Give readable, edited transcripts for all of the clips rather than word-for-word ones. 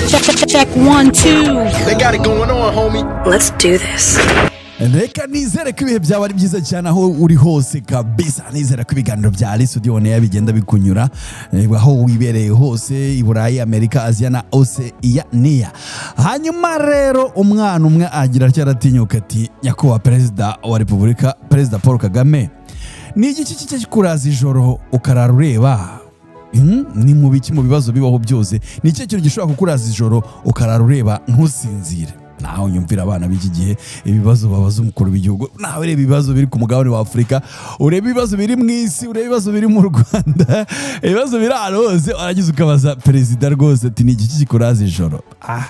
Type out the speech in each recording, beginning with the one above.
Check, check, check, one, two. They got it going on, homie. Let's do this. Reka nizere ko ibihe byaba ari byiza cyane aho uri hose kabisa. Nizere ko ibiganiro bya Ally Soudy On Air bigenda bikunyura aho wibereye hose, i Burayi, Amerika, Aziya na Oceania. Hanyuma rero umwana umwe agira atya, aratinyuka ati: "Nyakubahwa Perezida wa Repubulika, Perezida Paul Kagame, ni igiki kijya kikuraza ijoro ukarara ureba? Ni mu biki, mu bibazo bibaho byose, ni ikihe kintu gishobora kukuraza ijoro ukarara ureba ntusinzire?" Nawe nyumvira abana b'iki gihe ibibazo babaza umukuru w'igihugu. Nawe reba ibibazo biri ku mugabane wa Afurika, urebe ibibazo biri mu isi, urebe ibibazo biri mu Rwanda, ibibazo biri ahantu hose, warangiza ukabaza perezida rwose ati: "Ni igiki kikuraza ijoro?" Ah,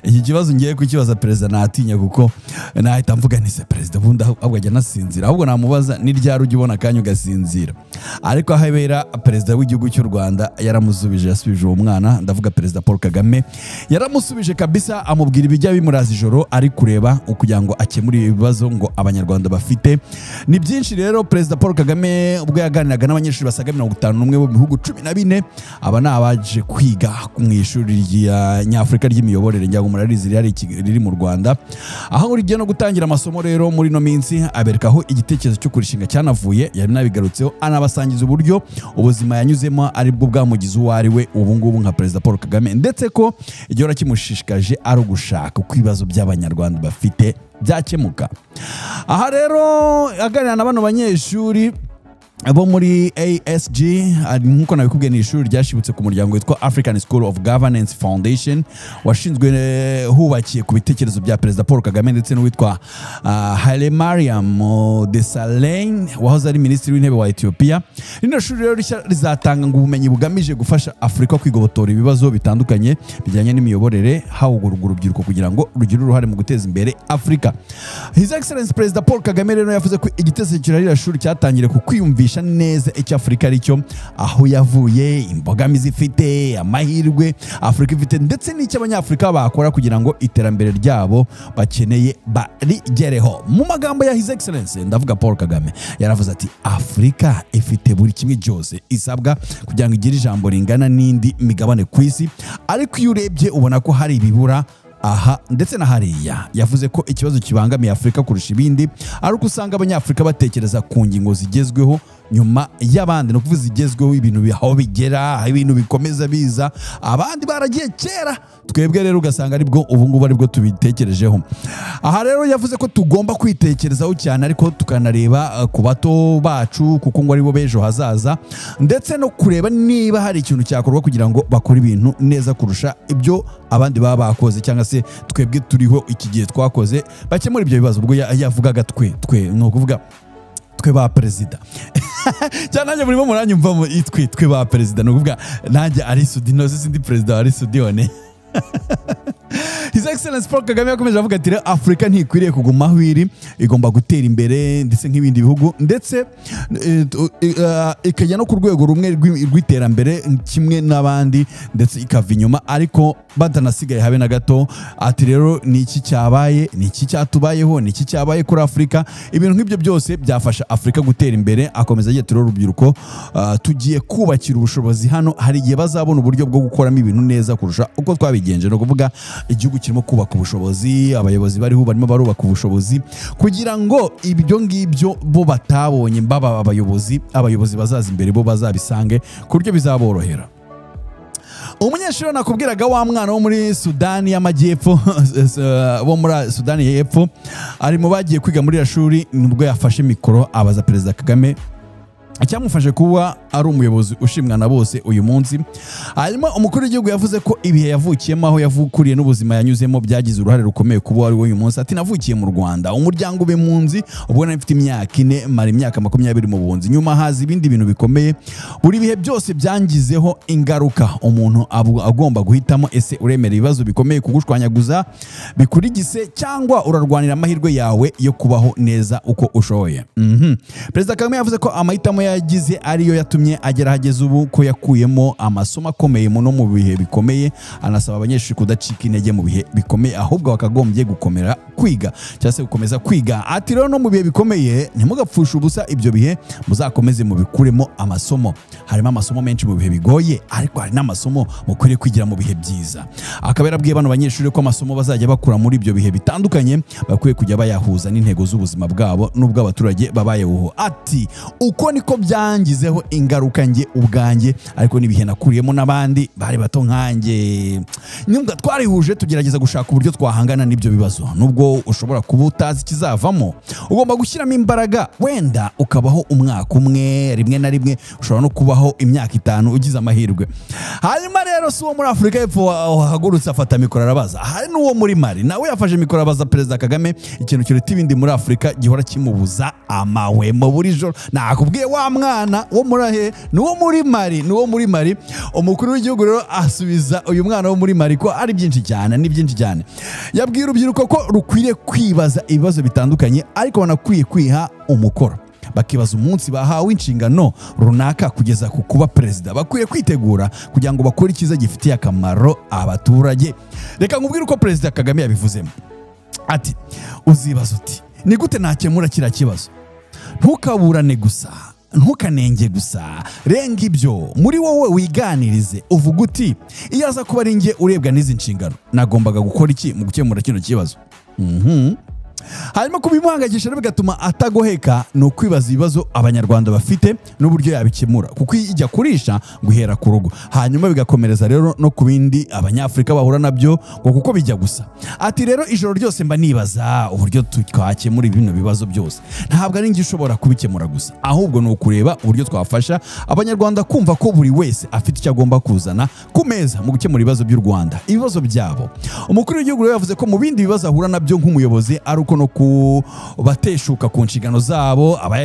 iki kibazo ngiye kukibaza perezida natinya, kuko nahita mvuga nti: "Se perezida ubundi ahubwo ajya anasinzira?" Ahubwo namubaza: "Ni ryari ujya ubona akanya ugasinzira?" Ariko aho abera perezida w'igihugu cy'u Rwanda yaramusubije, yasubije uwo mwana, ndavuga Perezida Paul Kagame, yaramusubije kabisa, amubwira ibijya bimuraza ijoro ari kureba kugira ngo akemure ibibazo ngo Abanyarwanda bafite. Ni byinshi rero. Perezida Paul Kagame ubwo yaganiraga n'abanyeshuri basaga 51 bo mu bihugu 14, aba ni abaje kwiga mu ishuri rya nyafurika ry'imiyoborere, ngira ngo murarizi, riri mu Rwanda, aho rigiye no gutangira amasomo rero muri ino minsi. Abereka aho igitekerezo cyo kurishinga cyanavuye, yari nabigarutseho, anabasangiza uburyo ubuzima yanyuzemo aribwo bwamugize uwo ari we ubu ngubu nka Perezida Paul Kagame, ndetse ko igihora kimushishikaje ari ugushaka uko ibibazo by'Abanyarwanda bafite byakemuka. Aha rero aganira na bano banyeshuri bo muri ASG, nk'uko nabikubwiye, ni ishuri ryashibutse ku muryango witwa African School of Governance Foundation, washinzwe hubakiye ku bitekerezo bya Perezida Paul Kagame ndetse n'uwitwa Haile Mariam Desalegn wahoze ari Minisitiri w'Intebe wa Ethiopia. Rino shuri rero rishya rizatanga ngo ubumenyi bugamije gufasha Afurika kwigobotora ibibazo bitandukanye bijyanye n'imiyoborere, hahugurwa urubyiruko kugira ngo rugire uruhare mu guteza imbere Afurika. His Excellence Perezida Paul Kagame rero yavuze ko igitekerezo cya ririya shuri cyatangiriye ku kwiyumvisha neza icyo Afurika ari cyo, aho yavuye, imbogamizi ifite, amahirwe Afurika ifite, ndetse n'icyo Abanyafurika bakora kugira ngo iterambere ryabo bakeneye barigereho. Mu magambo ya His Excellence, ndavuga Paul Kagame, yaravuze ati: "Afurika ifite buri kimwe cyose isabwa kugira ngo igire ijambo ringana n'indi migabane ku isi, ariko iyo urebye ubona ko hari ibibura aha ndetse na hariya." Yavuze ko ikibazo kibangamiye Afurika kurusha ibindi ari uko usanga Abanyafurika batekereza ku ngingo zigezweho nyuma y'abandi, ni ukuvuga zigezweho, ibintu aho bigera, aho ibintu bikomeza biza abandi baragiye kera, twebwe rero ugasanga aribwo ubu ngubu aribwo tubitekerejeho. Aha rero yavuze ko tugomba kwitekerezaho cyane, ariko tukanareba ku bato bacu, kuko ngo aribo b'ejo hazaza, ndetse no kureba niba hari ikintu cyakorwa kugira ngo bakore ibintu neza kurusha ibyo abandi baba bakoze, cyangwa se twebwe turiho iki gihe twakoze, bakemura ibyo bibazo. Ubwo yavugaga twe, ni ukuvuga twe ba perezida cyangwa nanjye murimo muranyumva mu twe ba perezida, ni ukuvuga nanjye Ally Soudy noze sindi perezida wa Ally Soudy On Air. His Excellence Paul Kagame yakomeje avuga ati: "Rero Afurika ntikwiriye kuguma aho iri, igomba gutera imbere ndetse nk'ibindi bihugu, ndetse ikajya no ku rwego rumwe rw'iterambere kimwe n'abandi, ndetse ikava inyuma ariko batanasigaye habe na gato." Ati: "Rero ni iki cyabaye? Ni iki cyatubayeho? Ni iki cyabaye kuri Afurika?" Ibintu nk'ibyo byose byafasha Afurika gutera imbere. Akomeza agira ati: "Rero urubyiruko tugiye kubakira ubushobozi hano, hari igihe bazabona uburyo bwo gukoramo ibintu neza kurusha uko twabigenje." Ni ukuvuga igihugu kirimo kubaka ubushobozi, abayobozi bariho barimo barubaka ubushobozi kugira ngo ibyo ngibyo bo batabonye baba abayobozi bazaza imbere bo bazabisange ku buryo bizaborohera. Umunyeshuri nakubwiraga, wa mwana wo muri Sudani y'Amajyepfo, wo muri Sudani y'Epfo, ari mu bagiye kwiga muri iriya shuri, nibwo yafashe mikoro abaza Perezida Kagame icyamufashe kuba ari umuyobozi ushimwa na bose uyu munsi. Hanyuma umukuru w'igihugu yavuze ko ibihe yavukiyemo, aho yavukuriye n'ubuzima yanyuzemo byagize uruhare rukomeye kuba ari we uyu munsi. Ati: "Navukiye mu Rwanda, umuryango ube munzi ubwo nari mfite imyaka 4, mara imyaka 20 mu bunzi, nyuma haza ibindi bintu bikomeye. Buri bihe byose byangizeho ingaruka. Umuntu agomba guhitamo: ese uremera ibibazo bikomeye kugushwanyaguza bikurigise, cyangwa urarwanira amahirwe yawe yo kubaho neza uko ushoboye?" Perezida Kagame yavuze ko amahitamo yagize ariyo yatumye agera ahageze ubu, ko yakuyemo amasomo akomeye no mu bihe bikomeye. Anasaba abanyeshuri kudacika intege mu bihe bikomeye, ahubwo bakagombye gukomera kwiga cyangwa se gukomeza kwiga. Ati rero no mu bihe bikomeye ntimugapfushe ubusa ibyo bihe, muzakomeze mubikuremo amasomo. Harimo amasomo menshi mu bihe bigoye, ariko hari n'amasomo mukwiriye kwigira mu bihe byiza. Akaba yarabwiye bano banyeshuri ko amasomo bazajya bakura muri ibyo bihe bitandukanye bakwiye kujya bayahuza n'intego z'ubuzima bwabo n'ubw'abaturage babayeho. Ati uko niko byangizeho ingaruka nge ubwanjye, ariko n'ibihe nakuriyemo n'abandi bari bato nkanjye. Nyumva twarihuje tugerageza gushaka uburyo twahangana n'ibyo bibazo. Nubwo ushobora kuba utazi ikizavamo, ugomba gushyiramo imbaraga, wenda ukabaho umwaka umwe, rimwe na rimwe ushobora no kubaho imyaka 5 ugize amahirwe. Hanyuma rero si uwo muri Afurika y'Epfo wahagurutse afata mikoro arabaza, hari n'uwo muri Mali nawe yafashe mikoro abaza Perezida Kagame ikintu kiruta ibindi muri Afurika gihora kimubuza amahwemo buri joro. Nakubwiye wa mwana wo muri ahe, n'uwo muri Mali, n'uwo muri Mali. Umukuru w'igihugu rero asubiza uyu mwana wo muri Mali ko ari byinshi cyane, ni byinshi cyane. Yabwiye urubyiruko ko rukwiriye kwibaza ibibazo bitandukanye, ariko banakwiye kwiha umukoro, bakibaza umunsi bahawe inshingano runaka kugeza ku kuba perezida. Bakwiye kwitegura kugira ngo bakore icyiza gifitiye akamaro abaturage. Reka nkubwire uko Perezida Kagame yabivuzemo. Ati uzibaza uti ni gute nakemura kiriya kibazo? Ntukaburane gusa, ntukanenge gusa, renga ibyo muri wowe wiganirize, uvuga uti iyo aza kuba ari njye urebwa n'izi nshingano nagombaga gukora iki mu gukemura kino kibazo? Hanyuma kubimuhangayikisha rero bigatuma atagoheka ni ukwibaza ibibazo abanyarwanda bafite n'uburyo yabikemura, kuko ijya kurisha guhera ku rugo, hanyuma bigakomereza rero no ku bindi abanyafurika bahura nabyo, ngo kuko bijya gusa. Ati rero ijoro ryose mba nibaza uburyo twakemura bino bibazo byose. Ntabwo ari njye ushobora kubikemura gusa, ahubwo ni ukureba uburyo twafasha abanyarwanda kumva ko buri wese afite icyo agomba kuzana ku meza mu gukemura ibibazo by'u Rwanda, ibibazo byabo. Umukuru w'igihugu rero yavuze ko mu bindi bibazo ahura nabyo nk'umuyobozi ari uko no kubateshuka ku nshingano zabo aba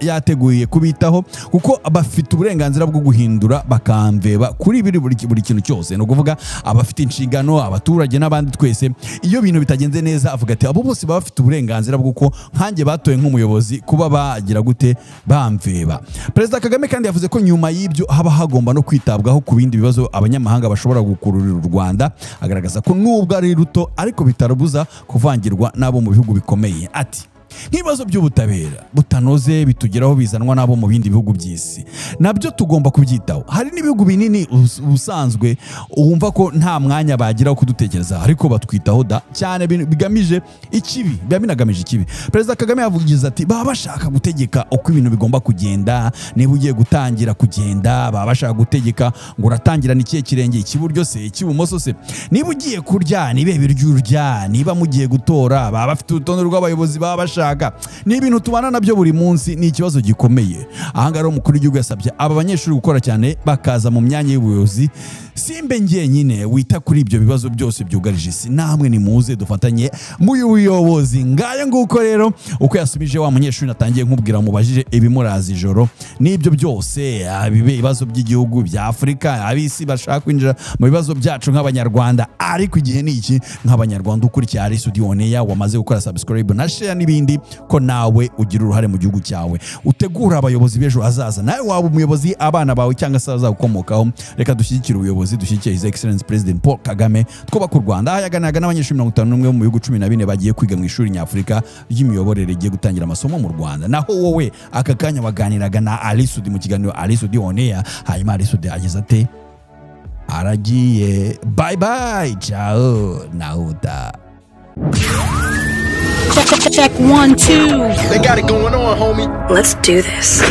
yateguye kubitaho, kuko bafite uburenganzira bwo guhindura bakamveba kuri buri kintu cyose. Ni ukuvuga abafite inshingano, abaturage n'abandi twese, iyo bintu bitagenze neza avuga ati abo bose baba bafite uburenganzira bw'uko nkanjye batoye nk'umuyobozi kuba bagira gute bamveba. Perezida Kagame kandi yavuze ko nyuma y'ibyo haba hagomba no kwitabwaho ku bindi bibazo abanyamahanga bashobora gukururira u Rwanda, agaragaza ko nubwo ari ruto ariko bitarubuza kuvangirwa n'abo mu bihugu bikomeye. Ati nk'ibibazo by'ubutabera butanoze bitugeraho bizanwa n'abo mu bindi bihugu by'isi, nabyo tugomba kubyitaho. Hari n'ibihugu binini ubusanzwe wumva ko nta mwanya bagiraho kudutekereza, ariko batwitaho da cyane bigamije ikibi, biba binagamije ikibi. Perezida Kagame yavugize ati baba bashaka gutegeka uko ibintu bigomba kugenda, niba ugiye gutangira kugenda baba bashaka gutegeka ngo uratangira ni ikihe kirenge, icy'iburyo se icy'ibumoso se, niba ugiye kurya nibe ibiryo urya, niba mugiye gutora baba bafite urutonde rw'abayobozi baba bashaka. Ni ibintu tubana nabyo buri munsi, ni ikibazo gikomeye. Aha ngaha umukuru w'igihugu yasabye aba banyeshuri gukora cyane bakaza mu myanya y'ubuyobozi. Simbe njyenyine wita kuri ibyo bibazo byose byugarije isi, namwe nimuze dufatanye mu buyobozi. Ngayo nguko rero uko yasubije wa munyeshuri natangiye nkubwira mubajije ibimuraza ijoro n'ibyo byose, ibibazo by'igihugu bya Afurika, abisi bashaka kwinjira mu bibazo byacu nk'abanyarwanda. Ariko igihe ni iki nk'abanyarwanda ukurikiye Ally Soudy On Air, wamaze gukora subscribe na share n'ibindi, ko nawe ugira uruhare mu gihugu cyawe, utegura abayobozi b'ejo hazaza. Nawe waba umuyobozi, abana bawe cyangwa se abazagukomokaho. Reka dushyigikire ubuyobozi, dushyigikire His Excellency President Paul Kagame, twubaka u Rwanda. Aha yaganiraga n'abanyeshuri 51 mu bihugu 14 bagiye kwiga mu ishuri nyafurika ry'imiyoborere rigiye gutangira amasomo mu Rwanda. Naho wowe aka kanya waganiraga na Ally Soudy mu kiganiro Ally Soudy On Air. Hanyuma Ally Soudy ageze ate? Aragiye. Bye bye, ciao, nauta. Check, check, check, 1, 2. They got it going on, homie. Let's do this.